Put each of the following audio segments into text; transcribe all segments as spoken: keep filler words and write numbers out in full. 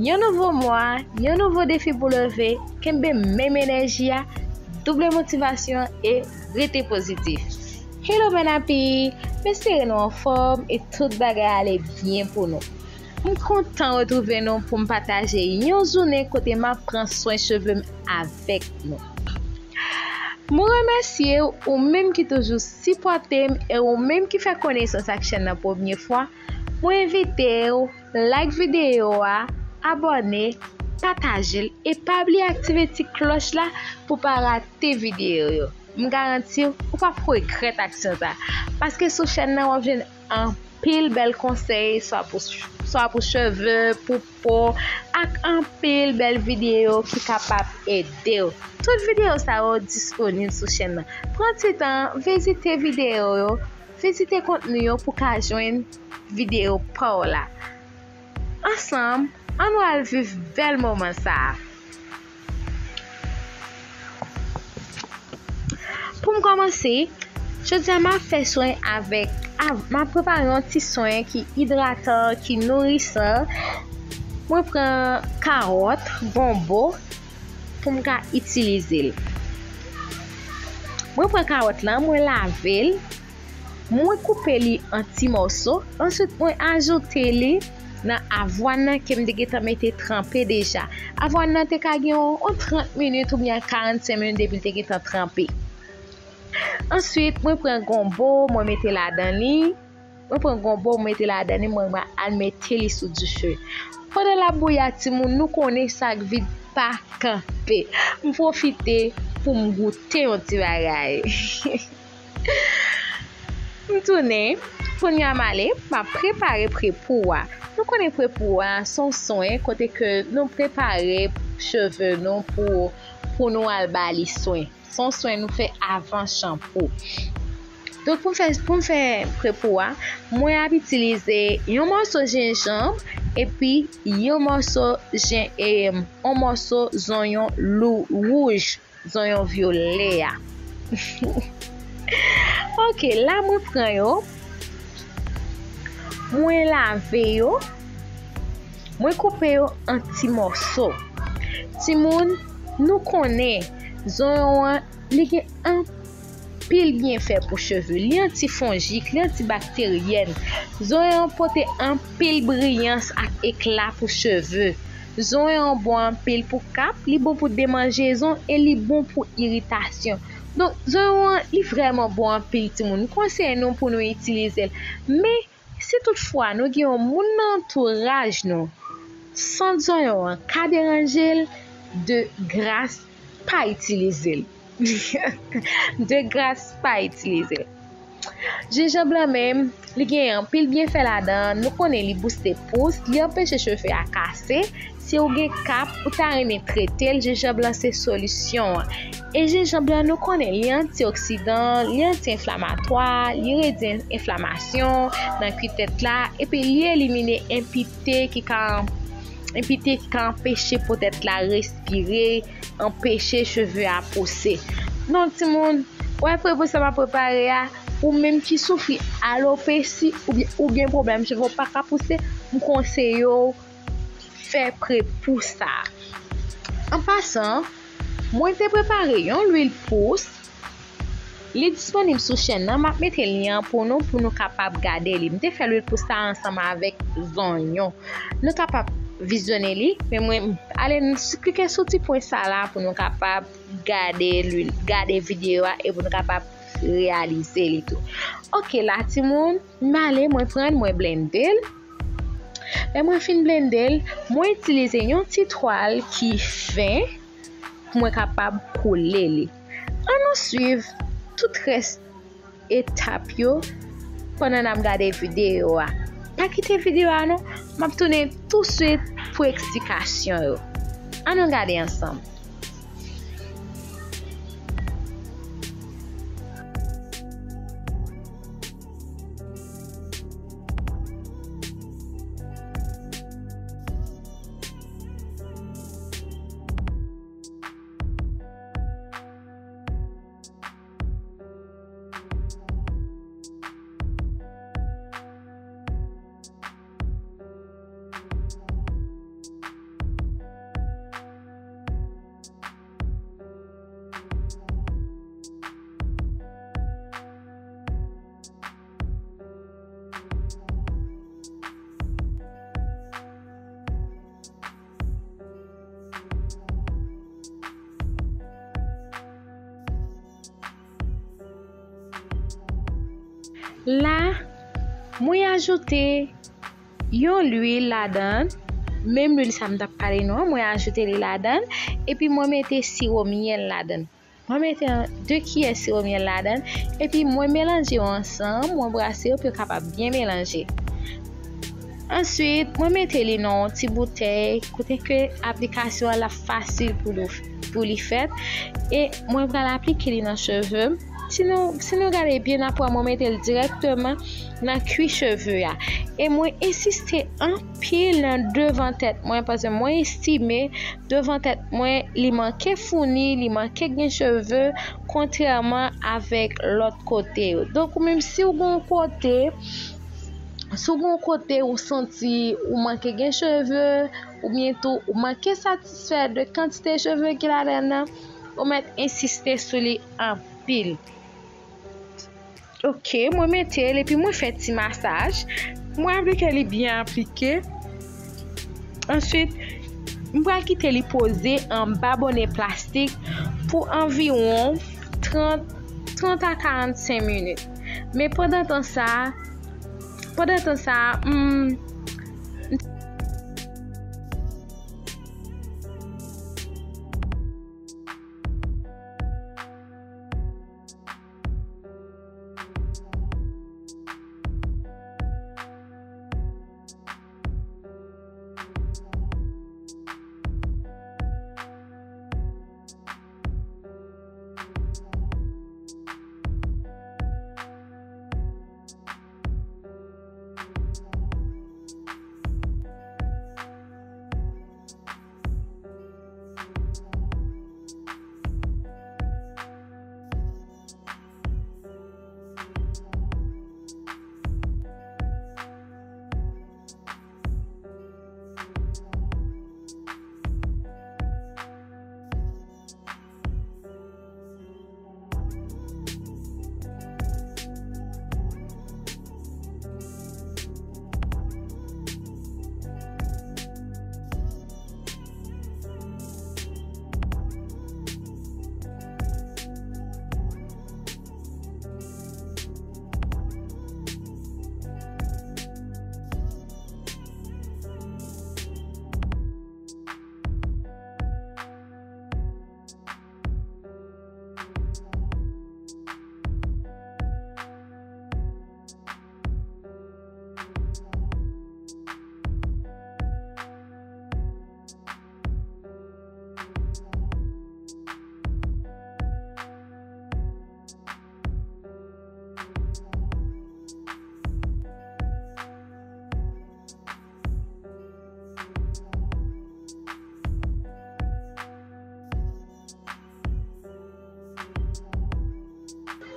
Yon nouvo mwa, yon nouvo defi pou leve, kenbe menm enèji a, double motivasyon e rete pozitif. Hello, Bènapi! M espere nou anfòm e tout bagay ale byen pou nou. M kontan retwouve nou pou m pataje yon jounen kote m ap pran swen cheve m avèk nou. Mwen remèsye w, ou menm ki toujou sipòte m e ou menm ki fè konesans ak chèn nan premye fwa. Mwen envite w like videyo a, abòne, pataje l e pa bliye aktive ti klòch la pou w pa rate videyo yo. M garanti w, ou p ap regrèt aksyon sa. Paske sou chèn nan w ap jwenn anpil bèl konsèy, swa pou, swa pou cheve, pou po, ak anpil bèl videyo ki kapab ede w. Tout videyo sa yo disponib sou chèn nan. Pran ti tan, vizite videyo yo, vizite kontni yo pou w ka jwenn videyo pa w la. Ansanm, ann nou al viv bèl moman sa a. Pou m kòmanse, jodi a m ap fè swen avèk, av- m ap prepare yon ti swen ki idratan, ki nourisan. Mwen pran kawòt, gonbo, pou m ka itilize l. Mwen pran kawòt lan, mwen lave l, mwen koupe li an ti mòso, answit mwen ajoute li nan avwàn nan ke m te gentan mete tranpe deja. Avwàn nan te ka gen yon, yon trant minit oubyen karannsenk minit depi l te gentan tranpe. Answit, mwen pran gonbo, mwen mete ladan li. Mwen pran gonbo, mwen mete ladan li, mwen al mete li sou dife. Pandan l ap bouyi a, timoun, nou konnen sa k vit pa kanpe. M pwofite pou m goute yon ti bagay. M tounen, kounye a m ale, m ap prepare prepou a. Nou konnen prepou a se yon swen kote ke nou prepare cheve nou pou, pou nou al ba li swen. Se yon swen nou fè avan chanpou. Donk, pou m fè, pou m fè prepou a, mwen ap itilize yon mòso jenjanm epi yon mòso jen, e, yon mòso zonyon lou-, wouj, zonyon vyolè a. Ok, la mwen pran yo, mwen lave yo, mwen koupe yo an ti mòso. Timoun, nou konnen zonyon an, li gen anpil byenfè pou cheve. Li antifonjik, li antibakteryèn. Zonyon an pote anpil briyans ak ekla pou cheve. Zonyon an bon anpil pou kap, li bon pou demanjezon e li bon pou iritasyon. Donk, zonyon an, li vrèman bon anpil, timoun. M konseye nou pou nou itilize l. Men, si toutfwa nou gen yon moun nan antouraj nou, sant zonyon an ka deranje l, de gras, pa itilize l. De gras, pa itilize l. Jenjanm lan menm, li gen anpil byenfè ladan. Nou konnen li bouste pous, li anpeche cheve a kase. Si w gen kap, ou ta renmen trete l, jenjanm lan se solisyon an. E jenjanm lan, nou konnen li antioksidan, li anti-enflamatwa, li redui enflamasyon nan kwi tèt la, epi li elimine enpite ki ka, enpite ki ka anpeche po tèt la respire, anpeche cheve a pouse. Donk, timoun, wè prepou sa m ap prepare a, ou menm ki soufri alopesi oubyen ou gen pwoblèm cheve w pa ka pouse, m konseye w fè prepou sa. An pasan, mwen te prepare yon lwil pous. Li disponib sou chèn nan. M ap mete lyen an pou nou, pou nou kapab gade li. M te fè lwil pous sa ansanm avèk zonyon. Nou kapab vizyone li, men mwen, ale n-, klike sou ti pwen sa la pou nou kapab gade lwil, gade videyo a e pou nou kapab reyalize li tou. Ok, la, timoun, m ale, mwen pran l, mwen blende l. Lè mwen fin blende l, mwen itilize yon ti twal ki fen pou mwen kapab koule li. Ann nou swiv tout rès etap yo pandan n ap gade videyo a. Pa kite videyo a non, m ap tounen touswit pou eksplikasyon yo. Ann nou gade ansanm. La, mwen ajoute yon lwil ladan, menm lwil sa m t ap pale nou an, mwen ajoute li ladan, epi mwen mete siwo myèl ladan. Mwen mete de kiyè siwo myèl ladan, epi mwen melanje yo ansanm, mwen brase yo pou yo kapab byen melanje. Answit, mwen mete li nan yon ti boutèy, kote ke aplikasyon an l ap fasil pou nou, pou li fèt, e mwen pral aplike li nan cheve m. Si nou, si nou gade byen, n ap wè mwen mete l dirèkteman nan kwi cheve a. E mwen ensiste anpil nan devan tèt mwen, paske mwen estime devan tèt mwen, li manke founi, li manke gen cheve, kontrèman avèk lòt kote yo. Donk, ou menm si w gen yon kote, si w gen yon kote ou santi ou manke gen cheve, oubyen tou ou manke satisfè de kantite cheve ki ladan nan, ou mèt ensiste sou li anpil. Ok, mwen mete l epi mwen fè ti masaj. Mwen aplike li byen aplike. Answit, m pral kite li poze anba bonè plastik pou anviwon trant, trant a karannsenk minit. Men pandan tan sa, pandan tan sa, m,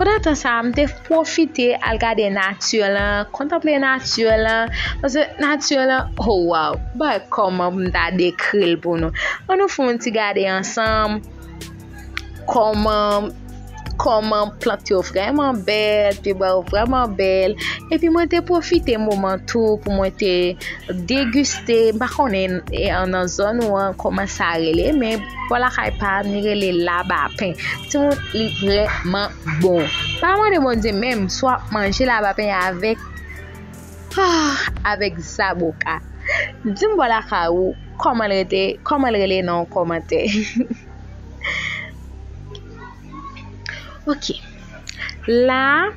Pandan tan sa a, m te pwofite al gade nati lan, kontanple nati lan, paske nati lan, oh wow, bay kòman pou m ta dekri l pou nou. Ann nou fè yon ti gade ansanm kòman, kòman plant yo vrèman bèl, pyebwa yo vrèman bèl. Epi mwen te pwofite moman tou pou mwen te degiste, m pa konnen, e, nan zòn ou an kòman sa rele, men bò lakay pa m, li rele labapen. Timoun, li vrèman bon. Pa mande Bondye menm si w ap manje labapen avèk, ah, avèk zaboka. Di m bò lakay ou kòman l rete, kòman l rele nan yon kòmantè. Ok. La,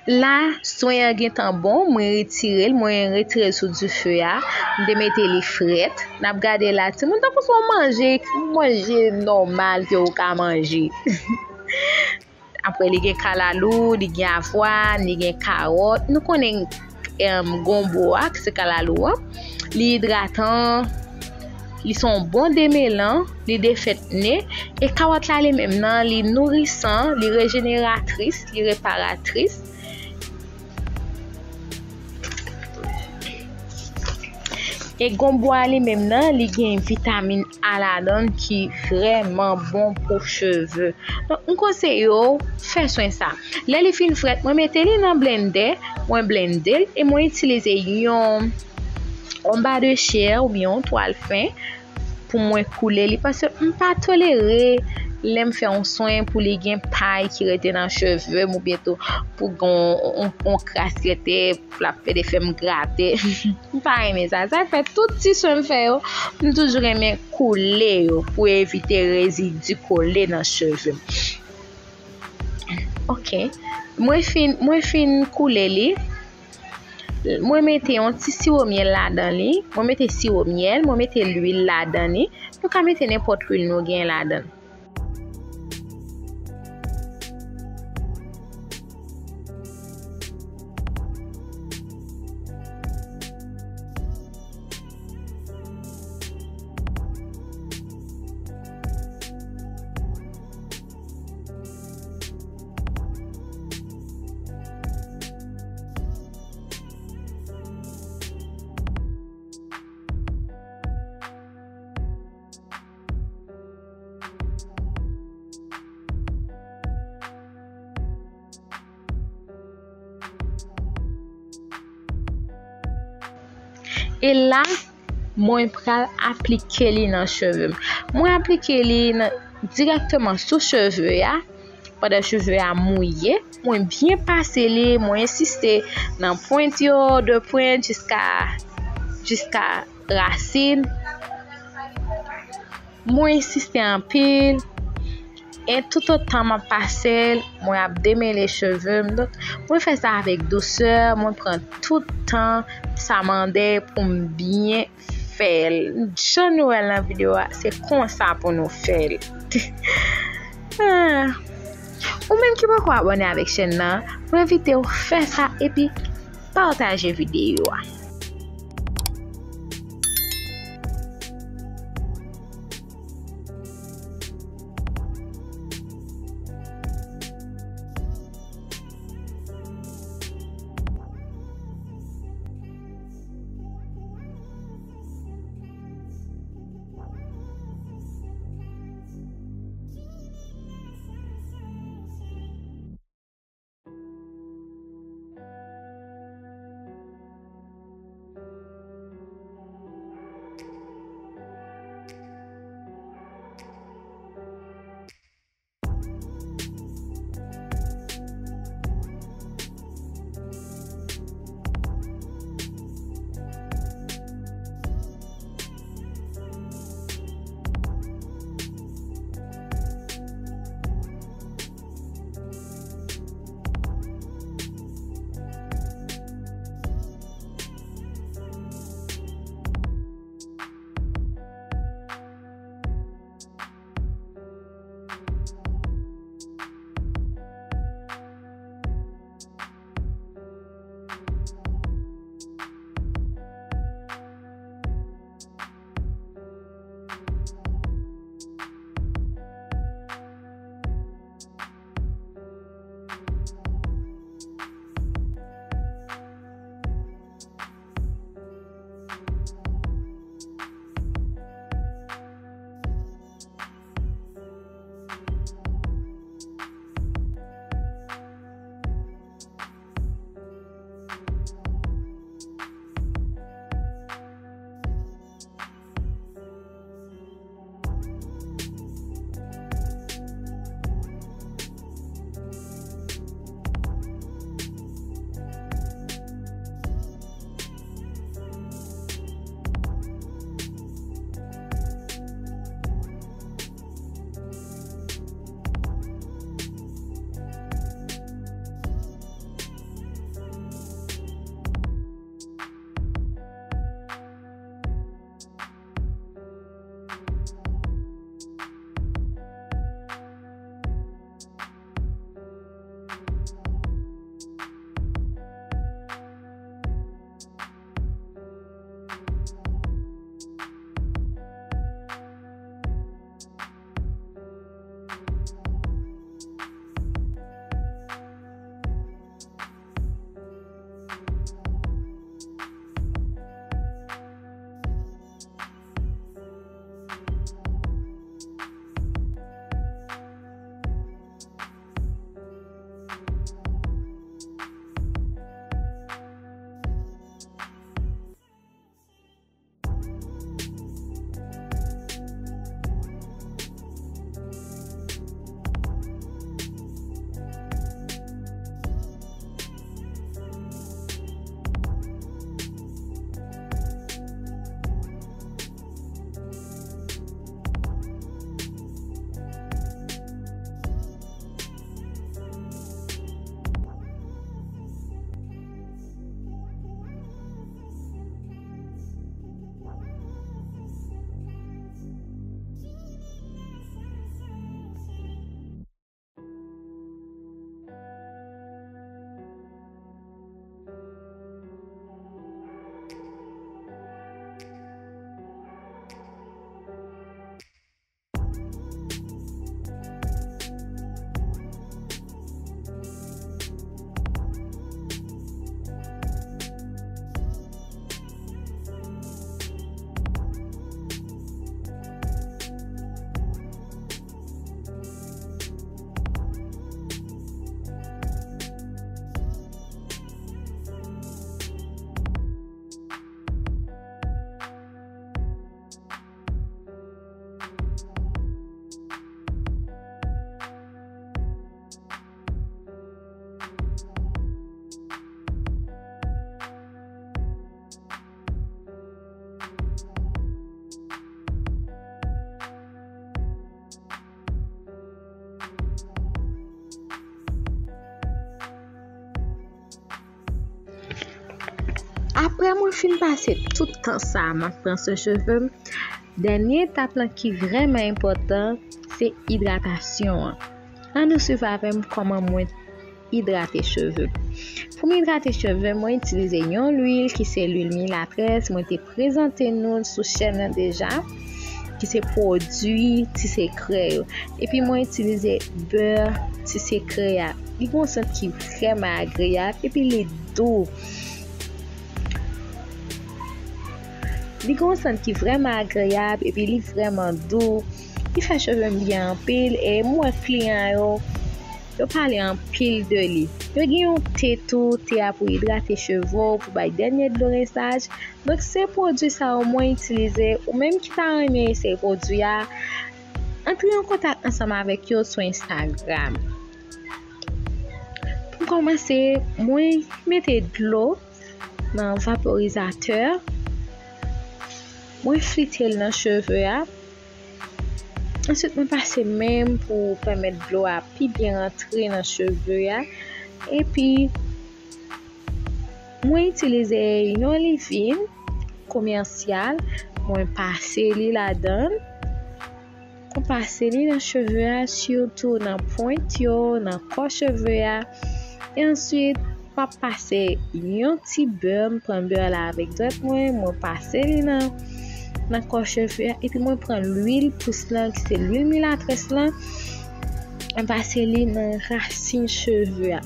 la, swen an gentan bon, mwen retire l, mwen retire l sou dife a, m te mete li frèt. N ap gade la, timoun, tankou se yon manje, manje nòmal ke ou ka manje. Apre, li gen kalalou, li gen avwàn, li gen kawòt. Nou konnen, em, gonbo a, ki se kalalou an, li idratan, li se yon bon demelan, li defètne, e kawòt la li menm nan, li nourisan, li rejeneratris, li reparatris. E gonbo a li menm nan, li gen vitamin A ladan l ki vrèman bon pou cheve. Donk, m konseye w fè swen sa. Lè li fin frèt, mwen mete li nan blendè, mwen blende l e mwen itilize yon, yon ba de chè oubyen yon twal fen pou mwen koule li, paske m pa tolere Lè m fè yon swen pou li gen pay ki rete nan cheve m oubyen tou pou gen yon, yon, yon kras ki rete pou l ap pede fè m grate. M pa renmen sa. Sa fè tout ti swen m fè yo, m toujou renmen koule yo pou evite rezidi kole nan cheve m. Ok. Mwen fin, mwen fin koule li. Mwen mete yon ti siwo myèl ladan li. Mwen mete siwo myèl, mwen mete lwil ladan li. Nou ka mete nenpòt lwil nou gen ladan. E la, mwen pral aplike li nan cheve m. Mwen aplike li nan, dirèkteman sou cheve a, pandan cheve a mouye. Mwen byen pase li, mwen ensiste nan pwent yo, de pwent jiska, jiska rasin. Mwen ensiste anpil. E toutotan m ap pase l, mwen ap demele cheve m. Donk, mwen fè sa avèk dousè, mwen pran tout tan sa mande pou m byen fè l. Jan nou wè l nan videyo a, se konsa pou nou fè l. Ah. Ou menm ki poko abòne avèk chèn nan, mwen envite w fè sa epi pataje videyo a. Apre mwen fin pase tout tan sa a m ap pran swen cheve m, dènye etap lan ki vrèman enpòtan, se idratasyon an. Ann nou swiv avè m kòman mwen idrate cheve m. Pou m idrate cheve m, mwen itilize yon lwil ki se lwil milatrès. Mwen te prezante nou l sou chèn nan deja, ki se pwodui Ti Sekrè yo. Epi mwen itilize bè Ti Sekrè a. Li gen yon sant ki vrèman agreyab epi li dou. Li gen yon sant ki vrèman agreyab epi li vrèman dou. Li fè cheve m byen anpil e m wè kliyan yo, yo pale anpil de li. Yo gen yon te tou, te a pou idrate cheve w, pou bay dènye dlo resaj. Donk, se pwodui sa yo mwen itilize. Ou menm ki ta renmen eseye pwodui a, antre an kontak ansanm avèk yo sou Instagram. Pou kòmanse, mwen mete dlo nan vaporizatè. Mwen flite l nan cheve a. Answit, mwen pase men m pou pèmèt dlo a pi byen rantre nan cheve a. Epi, mwen itilize yon livin komèsyal. Mwen pase li ladan l. Mwen pase li nan cheve a, sitou nan pwent yo, nan kò cheve a. E answit, m ap pase yon ti bè, m pran bè la avèk dwèt mwen, mwen pase li nan, nan kò cheve a, epi mwen pran lwil pous lan, ki se lwil milatrès lan, mwen pase li nan rasin cheve a.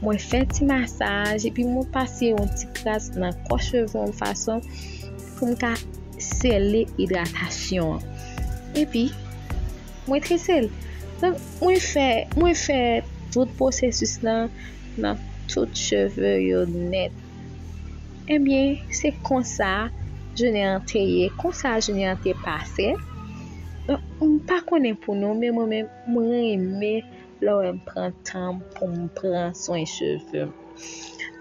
Mwen fè ti masaj, epi mwen pase yon ti kras nan kò cheve yon fason pou m ka sele idratasyon an. Epi, mwen trese l. Donk, mwen fè, mwen fè tout pwosesis lan nan tout cheve yo nèt. Ebyen, se konsa jounen an te ye, konsa jounen an te pase. Donk, m pa konnen pou nou, men mwen menm, mwen renmen lè w wè m pran tan m pou m pran swen cheve m.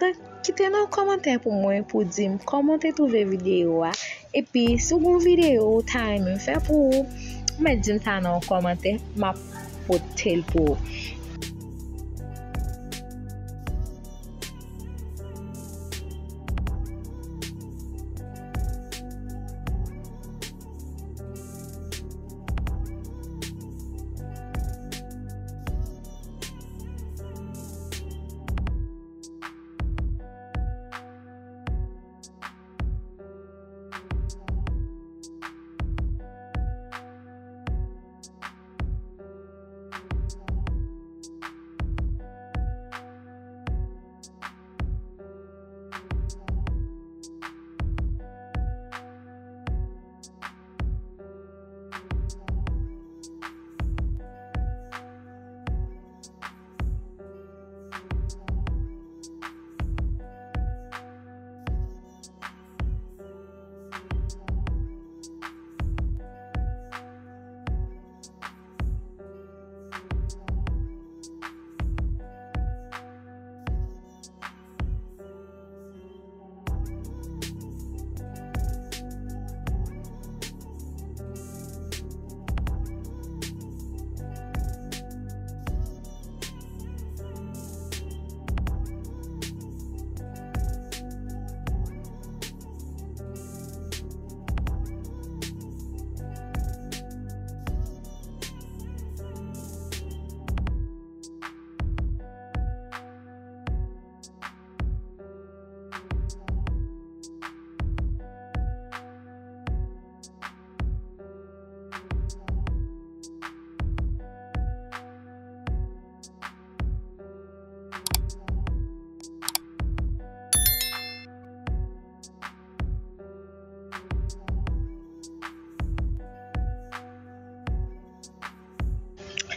Donk, kite nan kòmantè pou mwen, pou di m kòman w te twouve videyo a. Epi, si w gen yon videyo ou ta renmen m fè pou ou, ou mèt di m sa nan yon kòmantè, m ap pote l pou ou.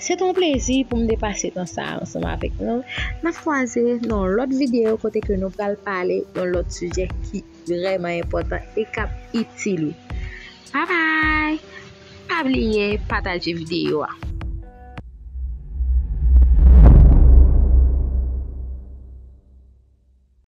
Se t yon plezi pou m te pase tan sa a ansanm avèk nou. N ap kwaze nan yon lòt videyo kote ke nou pral pale yon lòt sijè ki vrèman enpòtan e k ap itil ou. Babay! Pa bliye pataje videyo a.